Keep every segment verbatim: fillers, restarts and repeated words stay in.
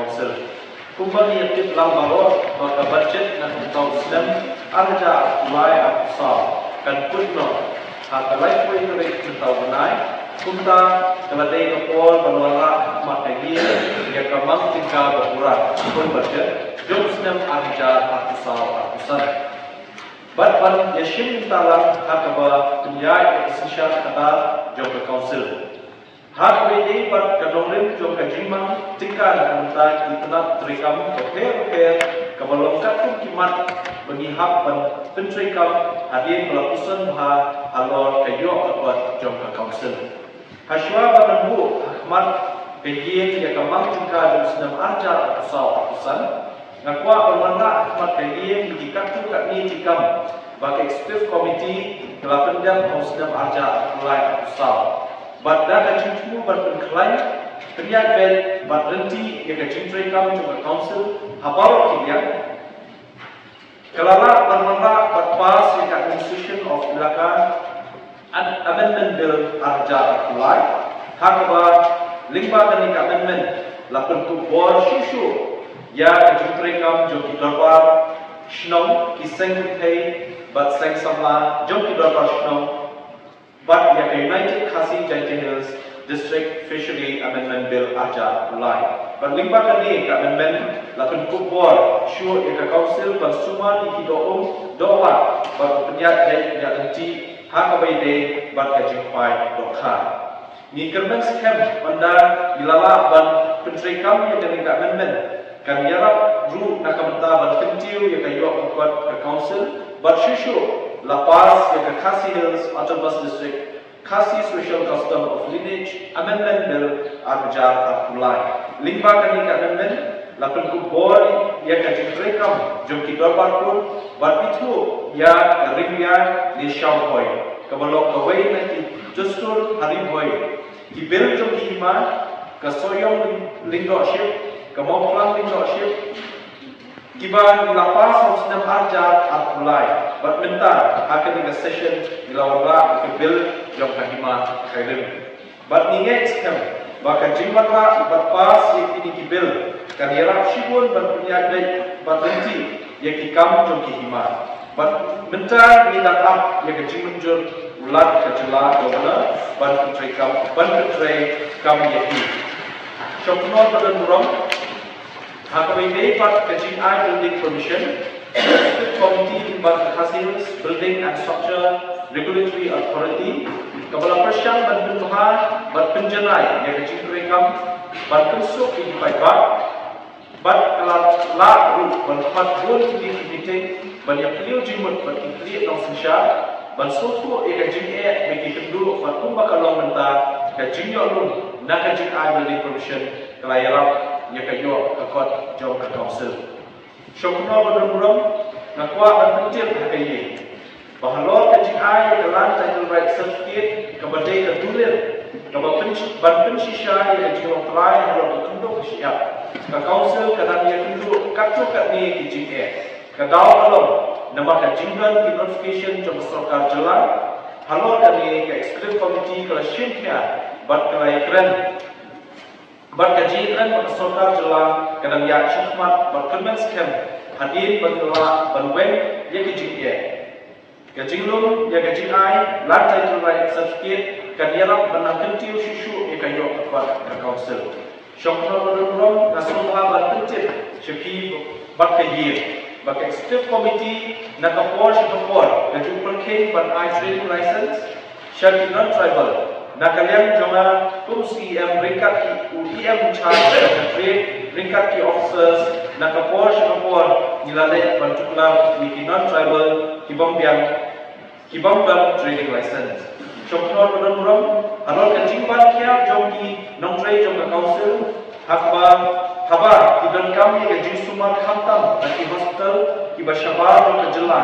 Council. Kumba ngi ïa tip lang baroh ba ka budget na ka bynta u snem ar hajar arphew lai arphew saw kan kut noh ha ka laiphew tarik mynta u bnai, kumta ka la dei ka por ban wanrah ha khmat ka ïing ïa ka mang tyngka ba pura kum budget jong u snem ar hajar arphew saw arphew san. Bad ban ïashim bynta lang ha kaba pynïaid ïa ka synshar khadar jong ka Council. Ha kaba ïadei bad ka nongrim jong ka jingmang tyngka na ka bynta ki tnat treikam bapher bapher kaba long katkum ki mat ba ngi hap ban pyntreikam hadien ba la puson bha halor ka ïoh ka kot jong ka Council. Hashwa ban buh ha khmat ka ïing ïa ka mang tyngka jong u snem ar hajar arphew saw arphew san, nga kwah ban wanrah ha khmat ka ïing ïa ki katto katne ki kam ba ka Executive Committee ka la pyndep ha u snem ar hajar arphew lai arphew saw. Bad da ka jingthmu ban pynkhlaiñ, pynïaid beit bad ryntih ïa ka jingtreikam jong ka Council ha baroh ki liang, ka la lah ban wanrah bad pass ïa ka Administration of Elaka Amendment Bill ar hajar arphew lai, ha kaba lyngba kane ka amendment la pynkup bor shuh shuh ïa ka jingtreikam jong ki dorbar shnong, ki seng kynthei bad seng samla jong ki dorbar shnong, bad ïa ka United Khasi Jaintia Hills District Fishery Amendment Bill ar hajar arphew lai. Bad lyngba kane ka amendment la pynkup bor shuh ïa ka Council ban sumar ïa ki doh um doh wah bad ban pynïaid beit ïa lynti ha kaba ïadei bad ka jingkhwai dohkha. Ngi kyrmen skhem ynda ngi la lah ban pyntreikam ïa kane ka amendment, kan ïarap ruh na ka bynta ban kyntiew ïa ka ïoh ka kot ka Council bad shuh shuh la pass ïa ka Khasi Hills Autonomous District Khasi Social Custom of Lineage Amendment Bill ar hajar arphew lai. Lyngba kane ka amendment la pynkup bor ïa ka jingtreikam jong ki dorbar kur bad ithuh ïa ka ring ïa ne shawhoi, kaba long kawei na ki dustur ha Ri Bhoi, ki bill jong ki hima, ka Sohiong Lyngdoh Ship, ka Mawphlang Lyngdoh Ship, kiba ngi la pass ha u snem ar hajar arphew lai, bad mynta ha kane ka session ngi la wanrah ïa ka bill jong ka hima Khyrim. Bad ngi ngeit skhem ba ka jingwanrah bad pass ïa kine ki bill kan ïarap shibun ban pynïaid beit bad ryntih ïa ki kam jong ki hima. Bad mynta ngi dang ap ïa ka jingmynjur u Lat ka jylla Governor ban pyntreikam, ban pyntreikam ïa ki. Shong kynnoh ba don burom, ha kaba ïadei bad ka jingai building permission, Executive Committee lyngba ka Khasi Hills Building and Structure Regulatory Authority, kaba la pyrshang ban pynbha bad pynjanai ïa ka jingtreikam ban pynsuk ïa ki paidbah, bad ka la lah ruh ban khot bun ki meeting ban ïa phylliew jingmut bad ki khlieh nongsynshar ban sngewthuh ïa ka jingeh ba ki kynduh bad kumba ka long mynta ka jingïoh lum na ka jingai building permission ka la ïarap ïa ka ïoh ka kot jong ka Council. Shong kynnoh ba don burom, nga kwah ban pyntip ha ka ïing ba halor ka jingai ïa ka Land Title Right Certificate kaba dei ka dulin kaba pyn-, ban pynshisha ïa ka jinglong trai halor ka khyndew ka shyiap, ka Council ka dang ïakynduh katto katne ki jingeh. Ka daw ka long namar ka jingdon ki notification jong ka sorkar jylla. Halor kane ka Executive Committee ka la shim khia bad ka la ïakren bad ka jingkren ba ka sorkar jylla ka dang ïaid shakhmat bad kyrmen skhem hadien ba ngi lah ban weng ïa ka jingeh. Ka jinglum ïa ka jingai Land Title Right Certificate kan ïarap ban nang kyntiew shuh shuh ïa ka ïoh ka kot ka Council. Shong kynnoh ba don burom, nga sngewbha ban pyntip sha phi bad ka ïing ba ka Executive Committee na ka por sha ka por ka ju pyrkhing ban ai trading license sha ki non-tribal, na ka liang jong nga kum u C E M ryngkat ki, u E M in charge ka trade ryngkat ki officers, na ka por sha ka por ngi la leit ban tuklar ïa ki non-tribal ki bym biang, ki bym don trading license. Shong kynnoh ba don burom, halor ka jingban khia jong ki nongtrei jong ka Council, haba, haba ki donkam ïa ka jingsumar khamtam na ki hospital kiba shabar jong ka jylla,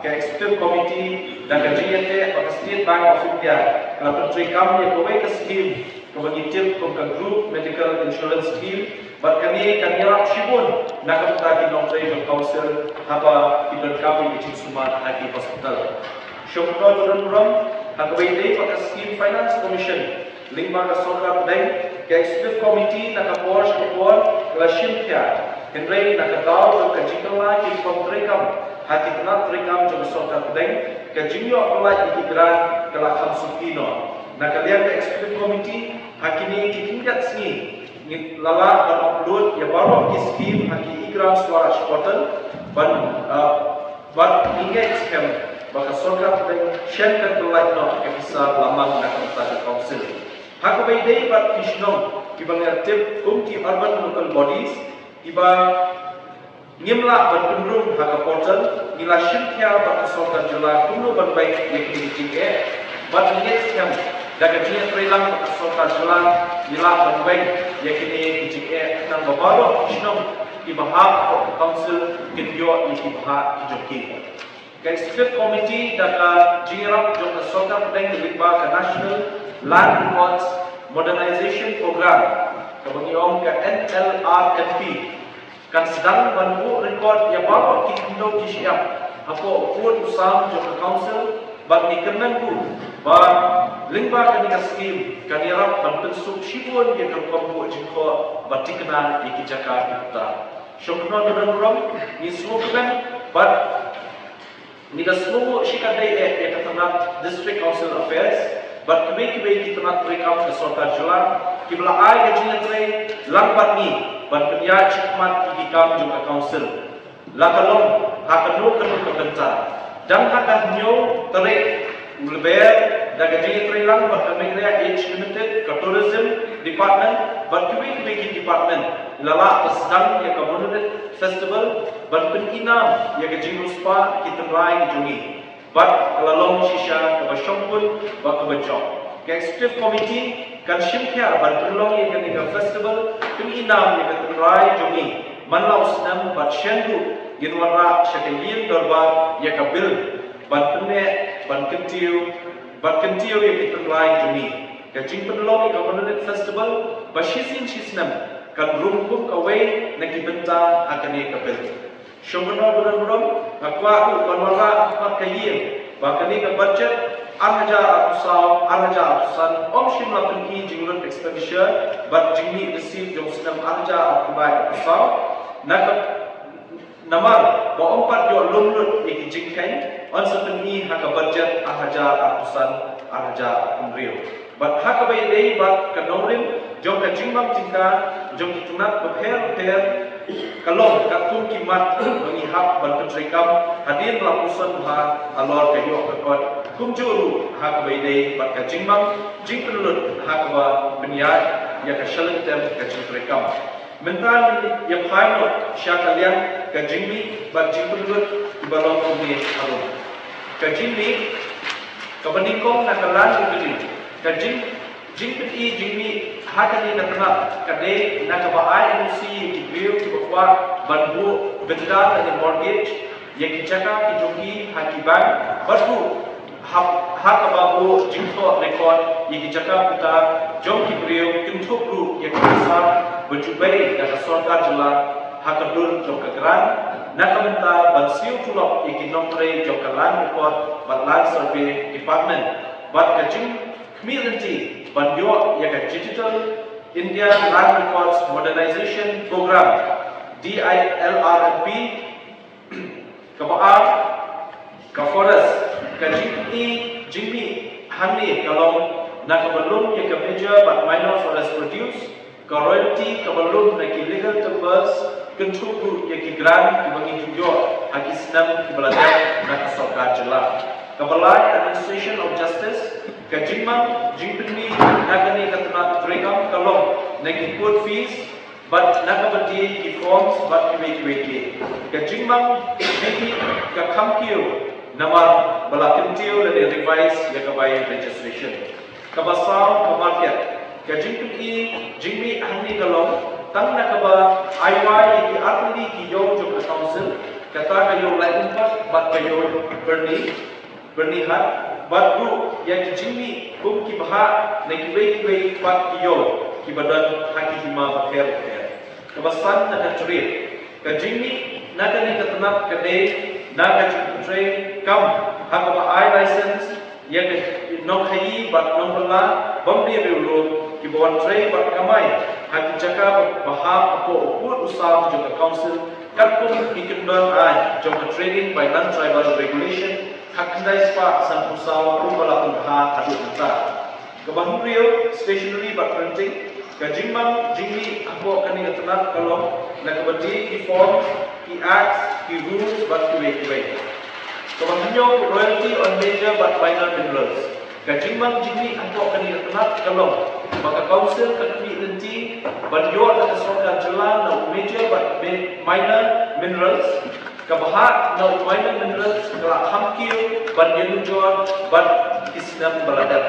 ka Executive Committee da ka jingïateh bad ka State Bank of India ka la pyntreikam ïa kawei ka scheme kaba ngi tip kum ka Group Medical Insurance Scheme, bad kane kan ïarap shibun na ka bynta ki nongtrei jong ka Council haba ki donkam ïa ka jingsumar ha ki hospital. Shong kynnoh ba don burom, ha kaba ïadei bad ka Scheme Finance Commission, lyngba ka sorkar pdeng, ka Executive Committee na ka por sha ka por la shim khia, hynrei na ka daw jong ka jingkylla ki rukom treikam ha ki tnat treikam jong ka sorkar pdeng, ka jingïoh pyllait ïa ki grant ka la kham suki noh. Na ka liang ka executive committee, ha kine ki khyndiat sngi ngi la lah ban upload ïa baroh ki skim ha ki e-Gram Swaraj portal ban, uh, ban ngeit skhem ba ka sorkar pdeng shen kan pyllait noh ka pisa ba la mang na ka bynta ka council. Ha kaba ïadei bad ki shnong kiba ngi la tip kum ki urban local bodies kiba ngim lah ban pynrung ha ka portal, ngi la shim khia bad ka sorkar jylla kumno ban weng ïa kine ki jingeh. Bad ngi ngeit skhem da ka jingïatreilang bad ka sorkar jylla ngi lah ban weng ïa kine ki jingeh, khnang ba baroh ki shnong kiba hap hapoh ka council kin ïoh ïa ki bhah ki jong ki. Ka Executive Committee da ka jingïarap jong ka sorkar pdeng lyngba ka National Land Records Modernization Program, kaba ngi ong ka N L R M P, kan sdang ban buh record ïa baroh ki khyndew ki shyiap hapoh u pud u sam jong ka council. Bad ngi kyrmen ruh ba lyngba kane ka skim kan ïarap ban pynsuk shibun ïa ka rukom buh jingthoh ba thikna ïa ki jaka ki puta. Shong kynnoh da ka burom, ngi sngewkmen bad ngi da sngewnguh shikatdei eh ïa ka tnat District Council Affairs bad kiwei kiwei ki tnat treikam ka sorkar jylla kiba la ai ka jingïatreilang bad ngi ban pynïaid shakhmat ïa ki kam jong ka council, la ka long ha kano kano ka bynta. Dang ha ka hynñiew tarik u Lber, da ka jingïatreilang bad ka Meghalaya Age Limited, ka Tourism Department bad kiwei kiwei ki department, la lah ban sdang ïa ka Monolith Festival ban pyni nam ïa ka jingriewspah ki tynrai ki jong ngi. Bad ka la long shisha kaba shongkun bad kaba jop. Ka Executive Committee kan shim khia ban pynlong ïa kane ka festival pyni nam ïa ka tynrai jong ngi man la u snem bad shen ruh ngin wanrah sha ka ïing dorbar ïa ka bill ban pynneh, ban kyntiew, ban kyntiew ïa ka tynrai jong ngi. Ka jingpynlong ïa ka Monolith Festival ba shisien shisnem kan rung kum kawei na ki bynta ha kane ka bill. Shong kynnoh da ka burom, nga kwah ruh ban wanrah ha khmat ka ïing ba kane ka budget ar hajar arphew saw ar hajar arphew san ym shym la pyni jinglut expenditure bad jingmih receipt jong u snem ar hajar arphew lai arphew saw. Na ka, namar ba ym pat ïoh lum lut ïa ki jingkheiñ, yn sa pyni ha ka budget ar hajar arphew san ar hajar arphew hynriew. Bad ha kaba ïadei bad ka nongrim jong ka jingmang jingkha jong ki tnat bapher bapher, ka long katkum ki mat ba ngi hap ban pyntreikam hadien la pyrshang bha halor ka ïoh ka kot, kumjuh ruh ha kaba ïadei bad ka jingmang jingpynlut ha kaba pynïaid ïa ka shalynter ka jingtreikam. Mynta ngin ïa phai noh sha ka liang ka jingmih bad jingpynlut kiba long kumne harum. Ka jingmih kaba nyngkong na ka Land Revenue. Ka jing, jingpyni jingmih ha kane ka tnat ka dei na kaba ai N O C ïa ki briew kiba kwah ban buh bynta lane mortgage ïa ki jaka ki jong ki ha ki bank bad ruh ha, ha kaba buh jingthoh record ïa ki jaka puta jong ki briew, kynthup ruh ïa ki pisa ba ju bei da ka sorkar jylla ha ka dur jong ka grant na ka bynta ban siew tulop ïa ki nongtrei jong ka Land Record bad Land Survey Department. Bad ka jingkhmih lynti ban ïoh ïa ka Digital India Land Records Modernization Program, D I L R M P. Kaba ar, ka Forest. Ka jingpyni jingmih hangne ka long na kaba lum ïa ka major bad minor forest produce, ka royalty kaba lum na ki legal timbers, kynthup ruh ïa ki grant kiba ngi ju ïoh ha ki snem kiba la dep na ka sorkar jylla. Kaba lai, Administration of Justice. Ka jingmang jingpynmih na kane ka tnat treikam ka long na ki court fees bad na kaba die ki forms bad kiwei kiwei ki. Ka jingmang jingmih ka kham kiew namar ba la kyntiew lane revise ïa ka bai registration. Kaba saw, ka market. Ka jingpyni jingmih hangne ka long tang na kaba ai wai ïa ki artylli ki ïew jong ka council, kata ka ïew Laitumkhrah bad ka ïew Byrni, Byrnihat, bad ruh ïa ki jingmih kum ki bhah na kiwei kiwei pat ki ïew kiba don ha ki hima bapher bapher. Kaba san, na ka jingmih, ka jingmih na kane ka tnat ka dei na ka jingpyntreikam ha kaba ai license ïa ka nongkhaïi bad nongbylla bym dei riewlum kiba wan trei bad kamai ha ki jaka ba hap hapoh u pud u sam jong ka Council, katkum ki kyndon aiñ jong ka Trading by Non-Tribal Regulation khatkhyndai spah sanphew saw kumba la pynbha haduh mynta. Kaba hynriew, stationery bad printing. Ka jingmang jingmih hapoh kane ka tnat ka long na kaba die ki forms, ki acts, ki rules bad kiwei kiwei. Kaba hynñiew, royalty on major bad minor minerals. Ka jingmang jingmih hapoh kane ka tnat ka long ba ka Council ka khmih lynti ban ïoh na ka sorkar jylla na u major bad mi-, minor minerals. Kaba hap na u minor minerals ka la kham kiew ban ïanujor bad ki snem ba la dep.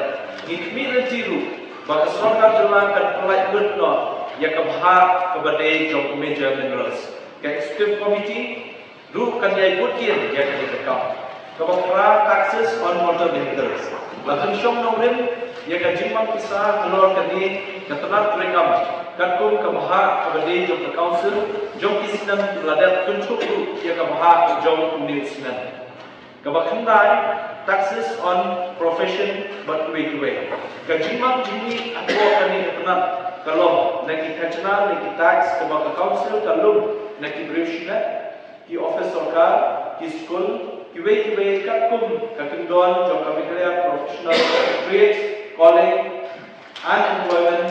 Ngi khmih lynti ruh ba ka sorkar jylla kan pynlait lut noh ïa ka bhah kaba dei jong u major minerals. Ka Executive Committee ruh kan ïai bud kiew ïa kane ka kam. Kaba phra, taxes on motor vehicles. La pynshong nongrim ïa ka jingmang pisa halor kane ka tnat treikam, katkum ka bhah kaba dei jong ka Council jong ki snem la dep, kynthup ruh ïa ka bhah jong une u snem. Kaba khyndai, taxes on profession bad kiwei kiwei. Ka jingmang jingmih hapoh kane ka tnat ka long na ki khajna, na ki tax kaba ka Council ka lum na ki briew shimet, ki ophis sorkar, ki skul, kiwei kiwei, katkum ka kyndon jong ka Meghalaya Professional Trades, Calling and Employment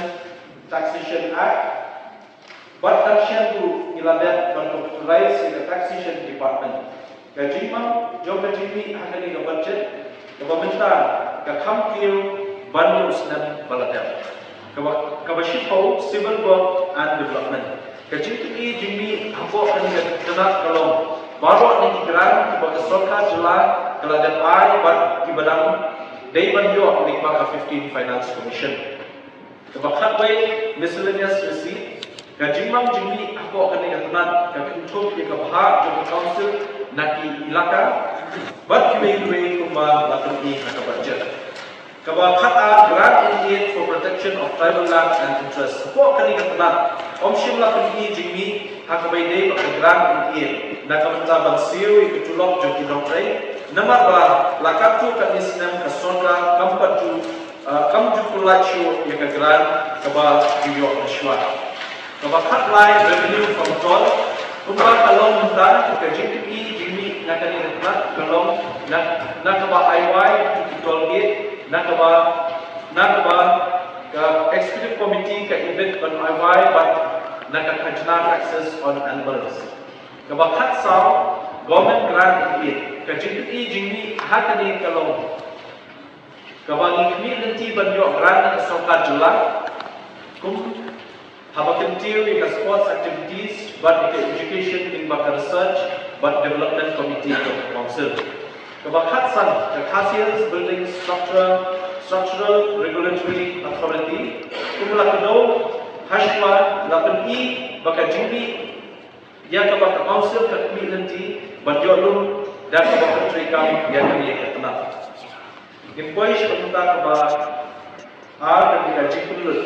Taxation Act. Bad kan shem ruh ngi la dep ban computerize ïa ka Taxation Department. Ka jingmang jong ka jingmih ha kane ka budget kaba mynta ka kham kiew ban ïa u snem ba la dep. Kaba, kaba shiphew, civil work and development. Ka jingtyngkhuh jingmih hapoh kane ka tnat ka long baroh na ki grant kiba ka sorkar jylla ka la dep ai bad kiba dang dei ban ïoh lyngba ka fifteenth Finance Commission. Kaba khatwei, miscellaneous receipt. Ka jingmang jingmih hapoh kane ka tnat ka kynthup ïa ka bhah jong ka Council na ki elaka bad kiwei kiwei kumba la pyni ha ka budget. Kaba khatar, grant in aid for protection of tribal lands and interests. Hapoh kane ka tnat ym shym la pyni jingmih ha kaba ïadei bad ka grant in aid na ka bynta ban siew ïa ka tulop jong ki nongtrei. Namar ba la katto katne snem ka sorkar kam pat ju, ah, kam ju pynlait shuh ïa ka grant kaba ju ïoh mynshuwa. Kaba khatlai, revenue from toll. Kumba ka long mynta, ka jingtyngkhuh jingmih na kane ka tnat ka long na, na kaba ai wai ki toll gate, na kaba, na kaba ka Executive Committee ka ibit ban ai wai bad na ka khajna, taxes on animals. Kaba khatsaw, government grant in aid. Ka jingtyngkhuh jingmih ha kane ka long kaba ngi khmih lynti ban ïoh grant na ka sorkar jylla, kum haba kyntiew ïa ka sports activities bad ïa ka education lyngba ka research bad development committee jong ka Council. Kaba khatsan, ka Khasi Hills Building Structure, Structural Regulatory Authority. Kumba la kdew hashwa, la pyni ba ka jingmih ïa kaba ka Council ka khmih lynti ban ïoh lum da kaba ka treikam ïa kane ka tnat. Ngin poi sha ka bynta kaba ar, kane ka jingpynlut.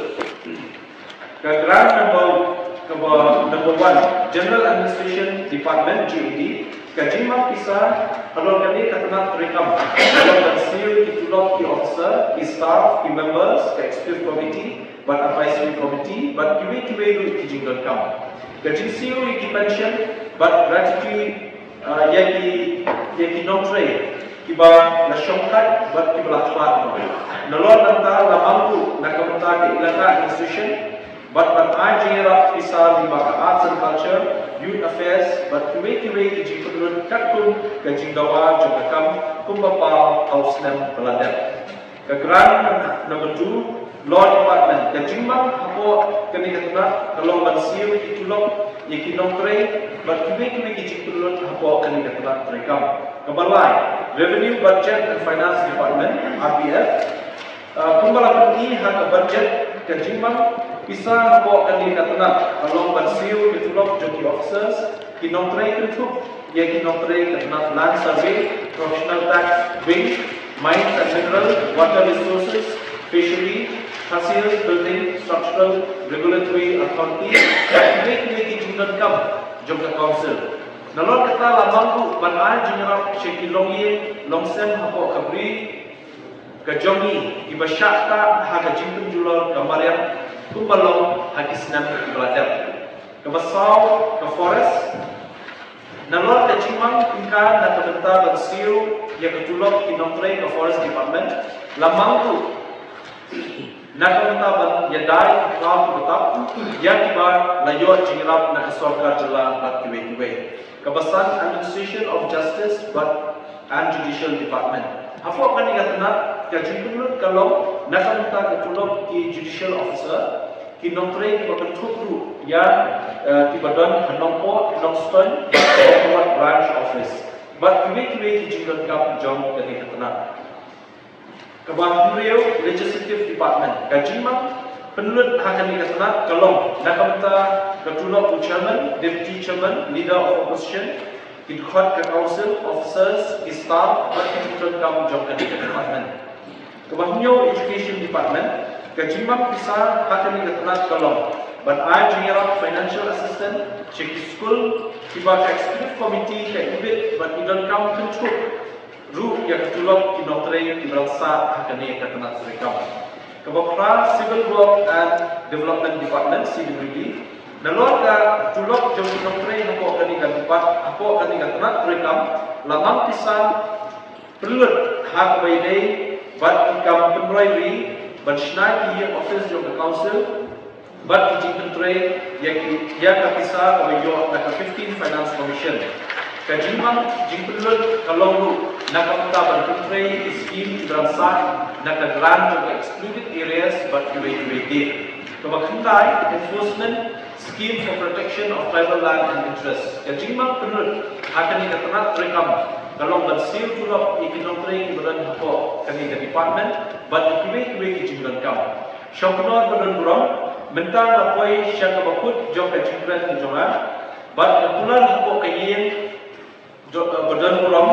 Ka grant number, kaba number one, General Administration Department, G A D, ka jingmang pisa halor kane ka tnat treikam halor ban siew ki tulop ki officer, ki staff, ki members ka Executive Committee bad Advisory Committee bad kiwei kiwei ruh ki jingdonkam. Ka jingsiew ïa ki pension bad gratuity, ah, ïa ki, ïa ki nongtrei kiba la shongthait bad kiba la khlad noh. Nalor nangta la mang ruh na ka bynta ka elaka administration bad ban ai jingïarap pisa lyngba ka Arts and Culture, Youth Affairs bad kiwei kiwei ki jingpynlut katkum ka jingdawa jong ka kam kumba paw ha u snem ba la dep. Ka grant number two, Law Department. Ka jingmang hapoh kane ka tnat ka long ban siew ïa ki tulop ïa ki nongtrei bad kiwei kiwei ki jingpynlut hapoh kane ka tnat treikam. Kaba lai, Revenue, Budget and Finance Department, R B F. Ah, kumba la pyni ha ka budget, ka jingmang pisa hapoh kane ka tnat ka long ban siew ïa ki tulop jong ki officers, ki nongtrei kynthup ïa ki nongtrei ka tnat Land Survey, Professional Tax Wing, Mines and Mineral, Water Resources, Fishery, Khasi Hills Building Structural Regulatory Authority, bad kiwei kiwei ki jingdonkam jong ka Council. Nalor kata la mang ruh ban ai jingïarap sha ki longïing longsem hapoh ka Bri ka jong ngi kiba shah ktah ha ka jingpynjulor ka mariang kumba long ha ki snem kiba la dep. Kaba saw, ka forest. Nalor ka jingmang tyngka na ka bynta ban siew ïa ka tulop ki nongtrei ka Forest Department, la mang ruh na ka bynta ban ïada ïa ki khlaw kiba tap ïa kiba la ïoh jingïarap na ka sorkar jylla bad kiwei kiwei. Kaba san, administration of justice bad and judicial department. Hapoh kane ka tnat ka jingpynlut ka long na ka bynta ka tulop ki judicial officer, ki nongtrei kiba kynthup ruh ïa, eh, kiba don ha Nongpoh, Nongstoiñ, Nongpoh Branch Office bad kiwei kiwei ki jingdonkam jong kane ka tnat. Kaba hynriew, legislative department. Ka jingmang pynlut ha kane ka tnat ka long na ka bynta ka tulop u chairman, deputy chairman, leader of opposition, ki dkhot ka council, officers, ki staff bad ki jingdonkam jong kane ka department. Kaba hynñiew, education department. Ka jingmang pisa ha kane ka tnat ka long ban ai jingïarap financial assistance sha ki skul kiba ka executive committee ka ibit bad i donkam kynthup ruh ïa ka tulop ki nongtrei kiba dang sah ha kane ka tnat treikam. Kaba phra, civil work and development department, C W D. Nalor ka tulop jong ki nongtrei hapoh kane ka department, hapoh kane ka tnat treikam, la mang pisa pynlut ha kaba ïadei bad ki kam pynroi ri ban shna ki ïing office jong ka council bad ki jingpyntrei ïa ki, ïa ka pisa kaba ïoh na ka fifteen Finance Commission. Ka jingmang jingpynlut ka long ruh na ka bynta ban pyntrei ki skim kiba dang sah na ka grant jong ka excluded areas bad kiwei kiwei de. Kaba khyndai, enforcement scheme for protection of tribal land and interest. Ka jingmang pynlut ha kane ka tnat treikam ka long ban siew tulop ïa ki nongtrei kiba don hapoh kane ka department bad kiwei kiwei ki jingdonkam. Shongknor ba don burom, mynta nga poi sha kaba kut jong ka jingkren ka jong nga, bad nga kular hapoh ka ïing ba don burom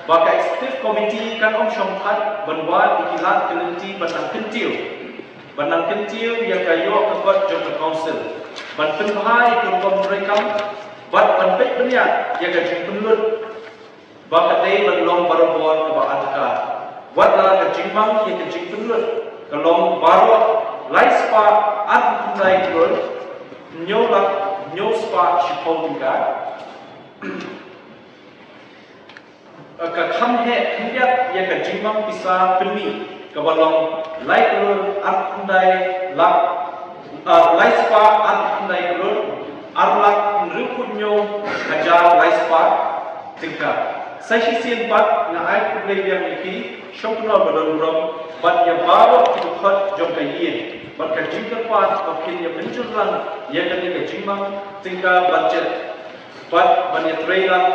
ba ka executive committee kan ym shongthait ban wad ïa ki lad ki lynti ban nang kyntiew, ban nang kyntiew ïa ka ïoh ka kot jong ka council, ban pynbha ïa ka rukom treikam bad ban peit bniah ïa ka jingpynlut ba ka dei ban long barabor kaba adkar. Wat la ka jingmang ïa ka jingpynlut ka long baroh lai spah arphew khyndai klur hynñiew lak hynñiew spah shiphew tyngka. Ka kham heh khyndiat ïa ka jingmang pisa pynmih kaba long lai klur arphew khyndai lak, ah, lai spah arphew khyndai klur ar lak hynriewphew hynñiew hajar lai spah tyngka. Sa shisien pat nga ai khublei biang ïa phi shongknor ba don burom bad ïa baroh ki dkhot jong ka ïing bad ka jingkyrpad ba phin ïa mynjur lang ïa kane ka jingmang tyngka budget bad ban ïatrei lang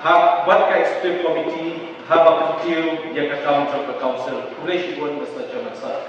ha bad ka executive committee haba kyntiew ïa ka kam jong ka council. Khublei shibun Mister Chairman Sir.